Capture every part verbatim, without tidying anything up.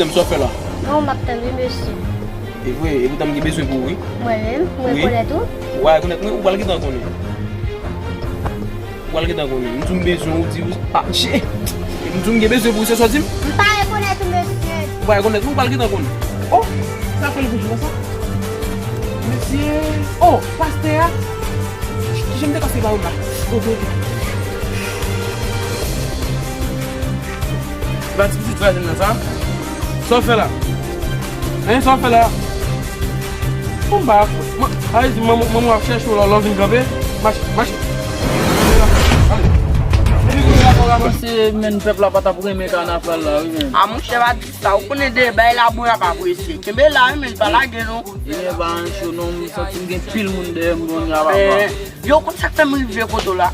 Sa w fè la? Non, m ap tann wi, mesye. E vre, e poutan m gen bezwen pou ou, wi. Mwen menm, m rekonèt ou. Ou pa rekonèt mwen, ou pral gentan konnen. Ou pral gentan konnen. M di w m bezwen ou, di ou pa che. M di w m gen bezwen pou ou, se sa w di m? M pa rekonèt ou, mesye. Ou pa rekonèt mwen, ou pral gentan konnen. Oh, sa fè l bouch konsa. Mesye, oh, pastè a. Kijan m te ka fè ba ou la? Ok, ok. Ba ti pitit frajen nan sa. Sa w fè la? Hein, sa w fè la? Bon, ba, a vle di manman w ap chèche w la, w vin kanpe. Mache, mache. Mwen panse menm pèp la pa t ap renmen kanafal la, wi, menm. A, monchè, pa di sa. Ou konnen de bay la bon, y ap apresye. Kenbe la, wi, men pa lage, non. Ebyen, pa ancho, non, m santi m gen pil moun dèyè m, bon, y ap ap. Eh, yo, konn sa k fè m rive kote w la?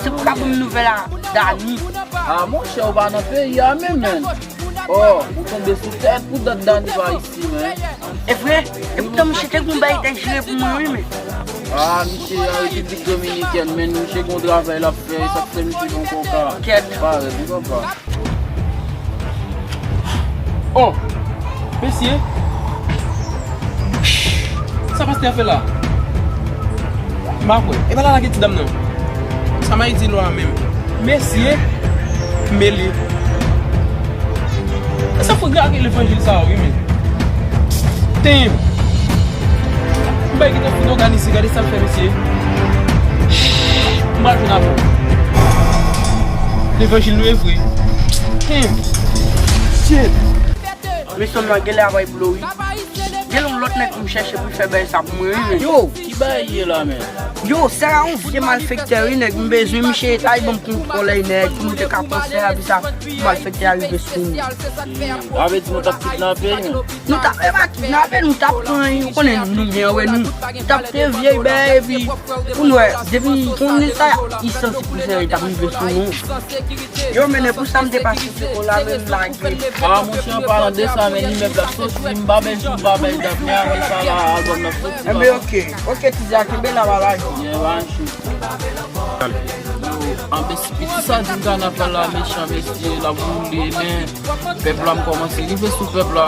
Se pou ka ban m nouvèl a Dani. A, monchè, ou pa nan peyi a menm, menm. Oh, ou tonbe sou tèt pou dat Dani pa isi, men. E vre? E poutan misye te gon bay te jere pou mwen, wi, men. A, misye an Repiblik Dominikèn, men misye gon travay l ap fè, sa k fè misye gon koka. Kèt. Parèt, ou konprann. Oh, mesye. Sa pastè a fè la? M pa kwè. E pa la lage ti dam nan. Sa m a di lò a menm. Mesye, mele. E sa fou lage levanjil sa a, wi, men. Damn. M bay ki te fout òganize, gade sa l fè, mesye. M pral jwenn avè w. Levanjil nou e vre. Damn. Shit. Mesye, m nan gen lè avay blo, wi. Gen yon lòt nèg pou m chèche pou l fè bagay sa pou mwen, wi, men. Yo, ki bagay ye la, men? Yo, sa a yon vye malfektè, wi, nèg. M bezwen misye ta ban m kontwòl, nèg, pou m te ka panse a, epi sa, malfektè a rive sou nou. Sa vle di nou t ap kidnape, men? Nou t ap, e pa kidnape, nou t ap pran, ou konnen nou gen, wè, nou t ap te vye, ben, epi, pou nou wè, depi konnen sa, i santi pou seri t ap rive sou nou. Yo, men, e pou sa m te pase se pou la menm lage. A, monchè, an palan de sa, men, imèb la soti, m pa bèl jou, m pa bèl dat, men apre sa la, albòm nan soti. Enben, ok, ok, ti Dja, kenbe la, pa lage. Yo, anbe si piti sa di m kanafal la mechan, mesye, l ap woule, men pèp la m kòmanse rive sou pèp la.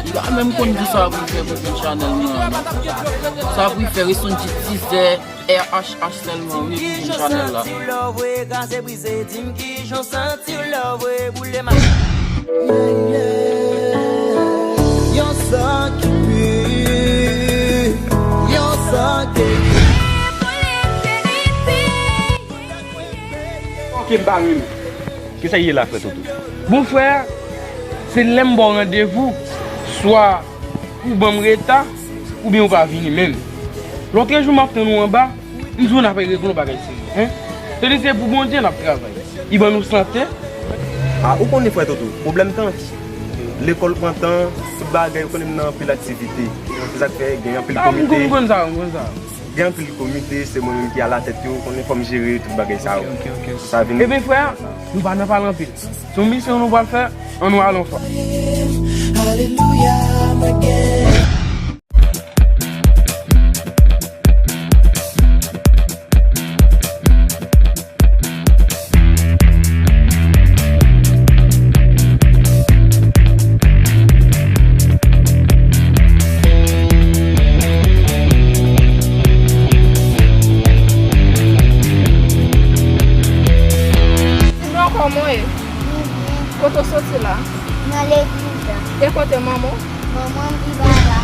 Li pa menm konn kisa pou l fè pou jwenn chanèl nou an. Sa pou l fè, reste yon ti dizè. R H H sèlman, wi, pou jwenn chanèl la. Yon san ki pi, yon san ki. Ok, m pa renmen. Kisa ye la, frè Toto? Bon, frè, se lè m ba w randevou, swa ou ban m reta, oubyen ou pa vini menm. Lòtrejou, m ap tann ou anba, m di w n ap regle yon bagay serye, en? Tande, se pou Bondye n ap travay. Li ban nou sante. A, ou konnen, frè Toto, pwoblèm tan. Lekòl pran tan, tout bagay, ou konnen m nan anpil aktivite. Se sa k fè gen anpil komite. A, m konn, m konn sa, m konn sa. Gen anpil komite, se mwen menm ki alatèt yo, konnen fò m jere tout bagay sa yo. Ok, ok, ok. Sa vin. Ebyen, frè, nou pa nan pale anpil. Se yon misyon nou pral fè, ann nou ale ansanm. Alelouya, mwen gen. Sinon, kòman w ye? Kote w soti la? Nan legliz la. E kote manman w? Manman m viv la.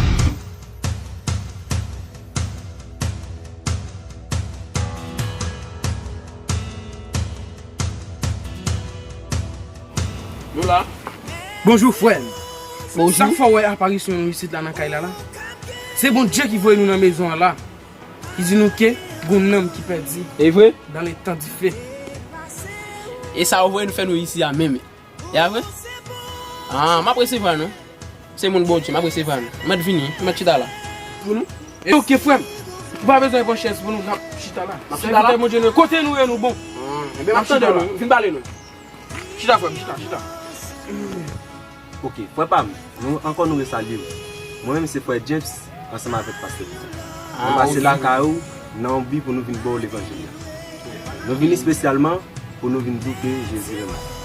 Nou la. Bonjou, frè m. Bonjou. Sa k fè w wè aparisyon nou isit la nan kay la la? Se Bondye ki voye nou nan mezon an la. Ki di nou ke gon nanm ki pèdi. E vre? Dans le temps du feu. E sa w voye nou fè nou isi a menm. E a vre? Ah, m ap resevwa nou. Se moun Bondye, m ap resevwa nou. M mèt vini, m mèt chita la. Pou nou? E ok, frè m. Ou pa bezwen pran chèz pou nou, n ap chita la. N ap chita la? Sèvitè Bondye nou ye. Kote nou ye, nou bon. Ah, enben, m ap tande nou. Vin pale nou. Chita, frè m, chita, chita. Ok, frè pa m, nou ankò nou resalye w. Mwen menm se frè James, ansanm avèk pastè Tito. Ah, nou pase lakay ou nan yon bi pou nou vin ba w levanjil la. Nou vin espesyalman pou nou vin di w ke Jezi renmen w.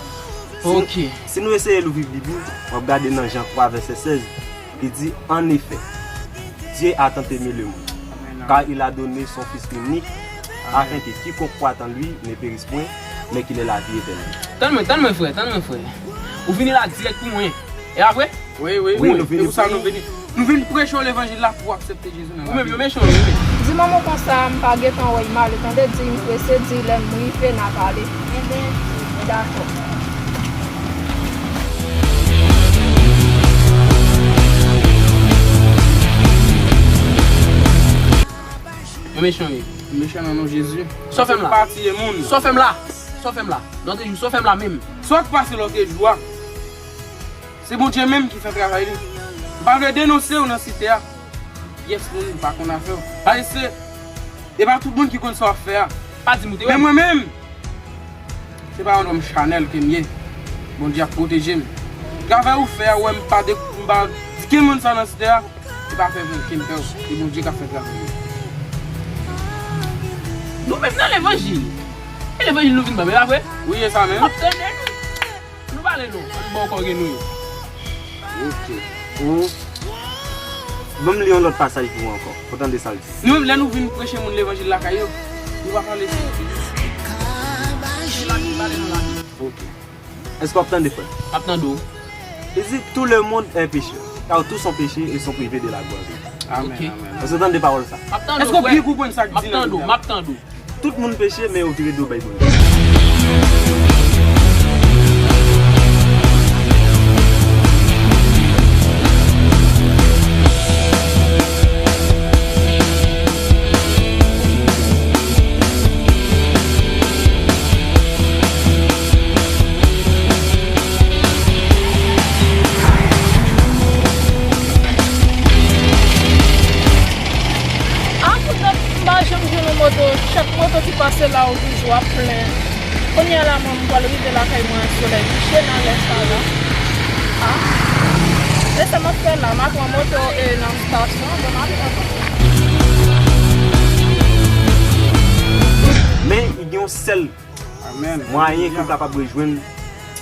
Si, Ok. Si nou eseye louvri Bib ou, w ap gade nan Jan twa, vèsè sèz, li di, En effet, Dieu a tant aimé le monde, car il a donné son Fils unique, afin que quiconque croit en lui ne périsse point, mais qu'il ait la vie éternelle. Tann mwen, tann mwen, frè, tann mwen, frè. Ou vini la dirèk pou mwen. E pa vre? Wi, wi, Wi, wi. Nou vini pou sa, nou vini. Nou vin preche w levanjil la pou w aksepte Jezi nan lavi w. Ou menm, yo mechan, wi, wi. Di manman w konsa, m pa gentan wè l male, tande, di m prese, di lè m rive, n a pale. Enben, dakò. Yo mechan, wi. Mechan nan non Jezi. Sa w fè m la? Pa tiye moun. Sa w fè m la? Sa w fè m la? Lòt jou, sa w fè m la menm? Sa k pase lòt jou a? Se Bondye menm ki fè travay li. M pa vle denonse w nan site a. Pyès moun pa konn afè w. Paske se, e pa tout moun ki konn sa w ap fè a. Pa di m ou te wè m. Men mwen menm, se pa yon nonm chanèl ke m ye. Bondye ap pwoteje m. Travay ou fè a, ou wè m pa de, m pa di kenn moun sa nan site a, se pa fè vre ke m fè w. Se Bondye k ap fè travay li. Nou menm nan levanjil. E levanjil nou vin ban m, e pa vre? Wi, e sa menm. M ap tande nou. Nou pale non, ann ba w kò ke nou ye. Ok. Ou ban m li yon lòt pasaj pou ou ankò. Pou w tande sa l di. Nou menm, lè nou vin preche moun levanjil lakay yo, nou pa pale sou Ok. Èske w ap tande, frè? M ap tande w. Il dit, tout le monde est pécheur, car tous sont péchés et sont privés de la gloire de Dieu. Amèn, Ok. Amèn. Èske w tande pawòl sa? M ap tande w, Èske w frè. Byen konprann sa k M ap di nan tande w, Bib la? M ap tande w. Tout moun peche, men yo vire do bay Bondye. Ah, poutèt m pa janm jwenn yon moto. Chak moto ki pase la, ou toujou ap plen. Kounye a la, mwen, m pral rive lakay mwen, solèy kouche nan lè sa la. Ah. Men sa m ap fè la, m a pran moto e nan estasyon, bon, m a vin ankò. Men, gen yon sèl Amèn. Mwayen ke w kapab rejwenn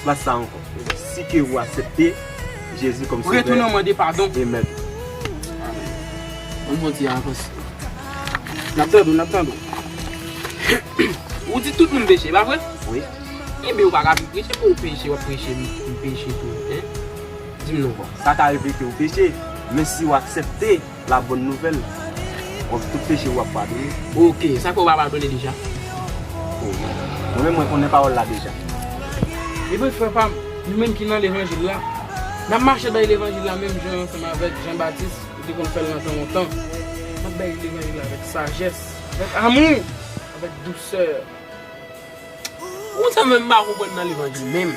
plas sa ankò. Si ke ou aksepte Jezi kòm Sovè Retounen mande padon. E Mèt. Amèn. Ann fè yon ti avans. N ap tande w, n ap tande w. Ou di tout moun peche, pa vre? Wi. Enben, ou pa ka vin preche pou w peche, w ap preche m, m peche tou, en? Di m non, bon. Sa ka rive ke ou peche, men si w aksepte la bonne nouvelle, w ap tout peche w ap padone. Ok, sa fè w pa padone deja? Oh, mwen menm, mwen konnen pawòl la deja. Ebyen, frè pa m, nou menm ki nan levanjil la, n ap mache bay levanjil la menm jan ansanm avèk Jan Batis, ou te konn fè l nan tan lontan. N ap bay levanjil la avèk sajès, avèk amou, avèk dousè. Ou konn sa mwen m pa konprann nan levanjil menm?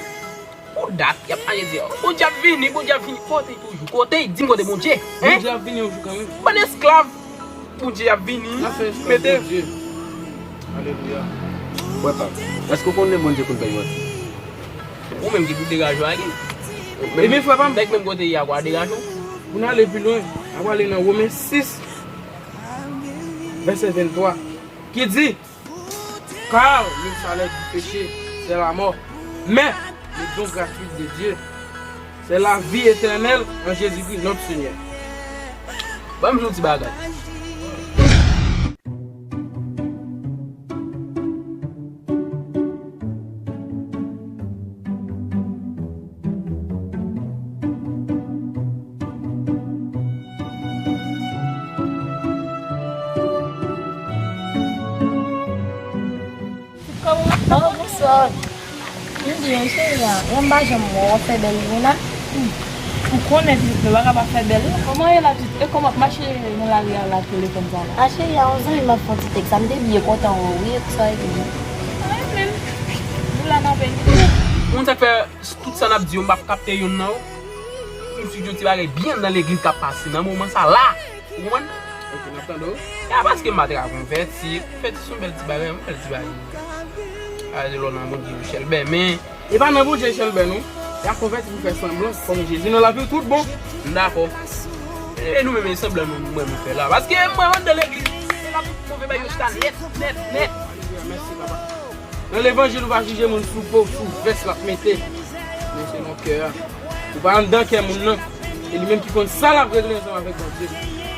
Pou dat, y ap mache di, oh, Bondye ap vini, Bondye ap vini. Kote y toujou? Kote y? Di m kote Bondye? Hein? Bondye ap vini yon jou kanmenm. Bann esklav, Bondye ap vini. N ap fè esklav Bondye. Alelouya. Frè pa m, èske w konnen Bondye konn bay manti? Ou menm ki pou degaje w agi. Ebyen, frè pa m. Nèg menm kote y a, kwa degaje w. Pou n ale pi lwen, n ap ale nan Women sis, vèsè venntwa, ki di, Car le salaire du péché, c'est la mort. Mais le don gratuit de Dieu, c'est la vie éternelle en Jésus-Christ notre Seigneur. Ban m di w ti bagay. Oh, bonswa. M di w, cheri a, lè m pa janm wè w ap fè bèl wi la. Ou konnen pitit mwen pa ka pa fè bèl non. Kòman ye la pitit? E kòman w ap mache nan lari a la ak telefòn sa la? A cheri a, yon zanmi m ap fè yon ti tèks la, m te byen kontan wè w wi, e pou sa w ekri m. Mwen menm, m la nan peyi. Ou konn sa k fè tout sa n ap di yo, m p ap kapte youn nan yo? M swiv yon ti bagay byen nan legliz k ap pase nan moman sa la. Ou konprann? Ok, n ap tande w. E a paske m pa t ka konvèti. Konvèti se yon bèl ti bagay, yon bèl ti bagay. A, se lè w nan Bondye yon chèlbè, men. E pa nan Bondye chèlbè, non. Y a konvèti pou fè sanblan, kòm Jezi nan lavi w tout bon. M dakò. E nou menm, e sanblan nou, nou menm nou fè la. Paske mwen, anndan legliz, se la tout move bagay yo chita nèt, nèt, nèt. Alelouya, mèsi, papa. Nan levanjil, ou pa jije moun sou po, sou vès l ap mete. Se nan kè a. Ou pa anndan kè moun nan. E li menm ki konn sa l ap regle ansanm avèk Bondye.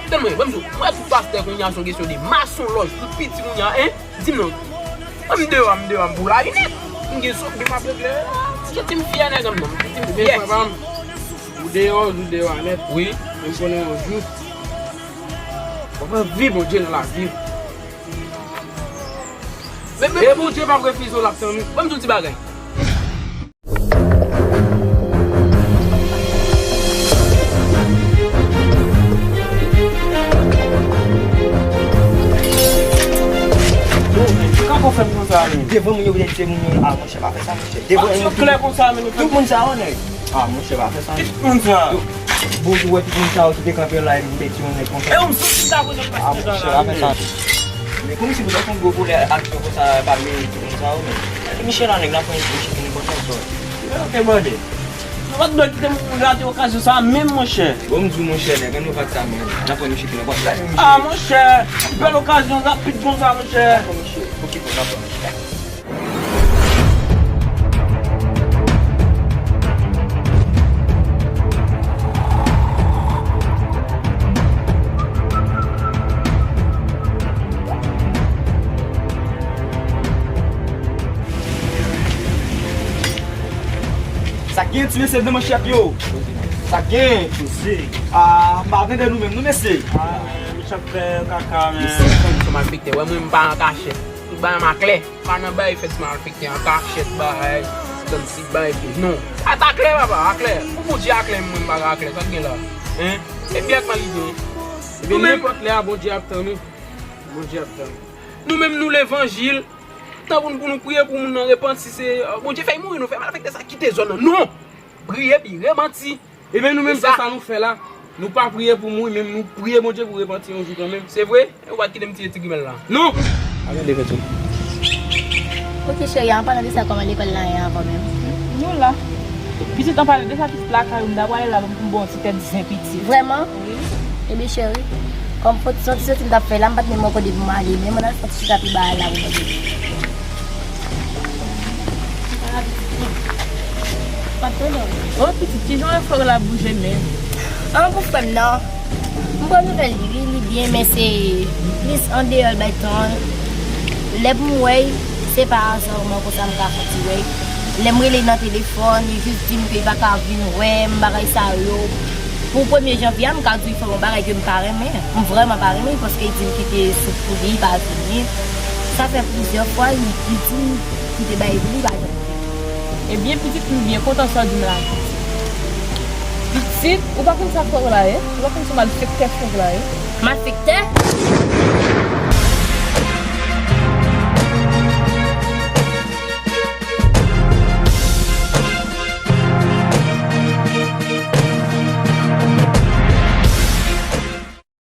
Tande mwen, ban m di w, mwen tout pastè kounye a se yon kesyon de masonlòj, tout piti kounye a, en? Di m non. Mwen m deyò, m deyò, m pou lavi nèt. M gen sòt de m ap regle. Ti ti m fyè nèg an non. Ti m fyè. Papa m, ou deyò, ou deyò a nèt. Wi. Men m konnen yon jou w ap anvi Bondye nan lavi w. Men, men, e Bondye p ap refize w, l ap tann ou. Ban m di w ti bagay. Kòman w fè m konsa, men? Devan moun yo, vle di se moun yo. A, monchè, pa fè sa, monchè. Devan moun yo, klè konsa, men nou tout moun sa yo, nèg. A, monchè, pa fè sa. Tout moun sa. Bonjou, wè tout moun sa yo ki te kanpe la, epi m te tiye yon nèg konsa. E ou m soti ta konnen m pa. A, monchè, pa fè sa. Men kòmsi pou t ap fè yon gwo volè aksyon konsa, pa men tout moun sa yo, men. Michel la, nèg la pran yon chiki, nou kontan sò. Ok, mande. Nou pa t dwe kite moun rate okazyon sa a menm, monchè. Bon, m di w, monchè, nèg, ann nou pa t sa menm. N ap pran yon chiki, n ap pran yon chiki. A, monchè, bèl okazyon rapid konsa, monchè. Dakò, monchè. Ok, bon, n ap pran yon chiki. Sa k gen, ti mesye, nan manchèt yo? Sa k gen? A, m pa tande nou menm, non, mesye. A, men, mesye ap fè kaka, men. Mesye, fanm, se malfektè. Wè, mwen, m pa an kachèt. Tout bagay m aklè. Pa nan bay fèt malfektè an kachèt, bay, tann si bay tou. Non. A ta klè, papa, aklè. Pou Bondye aklè, mwen m pa ka aklè. Sa k gen la? Hein? E byen ak mal li gen. Ebyen, nenpòt lè a, Bondye ap tann ou. Bondye ap tann ou. Nou menm, nou levanjil. Tan pou nou, pou nou priye pou moun nan repanti, se, euh, Bondye fè l mouri, nou fè malfektè sa kite zòn nan. Non! Priye pi repanti. Ebyen, nou menm, se sa nou fè la. Nou pa priye pou mouri, men nou priye Bondye pou repanti yon jou kanmenm. Se vre? E ou pa t kite m tiye ti grimèl la? Non! A gade fèt ou. Ok, cheri, an palan de sa, kòman lekòl la ye ankò menm? Nou la. Pitit, an palan de sa, pitit lakay ou, m ta pral la pou m ba w ti tèt zen pitit. Vrèman? Wi. Ebyen, cheri, kòm fò ti soti soti m t ap fè la, m pa t menm wè kote pou m ale, men mwen al fè yon ti chita pi ba la pou mwen. Patwon non. O pitit, kijan wè frè w la bouje menm? An pou frè m nan. M pran nouvèl li, wi, li byen, men se plis andeyò l bay tan an. Lè pou m wè l, se pa aza, mwen konsa m ka fè ti wè l. Lè m rele l nan telefòn, li jis di m ke li pa ka vin wè m, bagay sa yo. Pou premye janvye a, m ka di w li fè yon bagay ke m pa renmen. M vrèman pa renmen, paske li di m kite sou pou li, li pa vini. Sa fè plizyè fwa, li, li di m kite bagay pou li, li pa janm vini. Ebyen, pitit, m byen kontan sa w di m la. Pitit, ou pa konn sa frè w la ye? Ou pa konn se malfektè frè w la ye? Malfektè?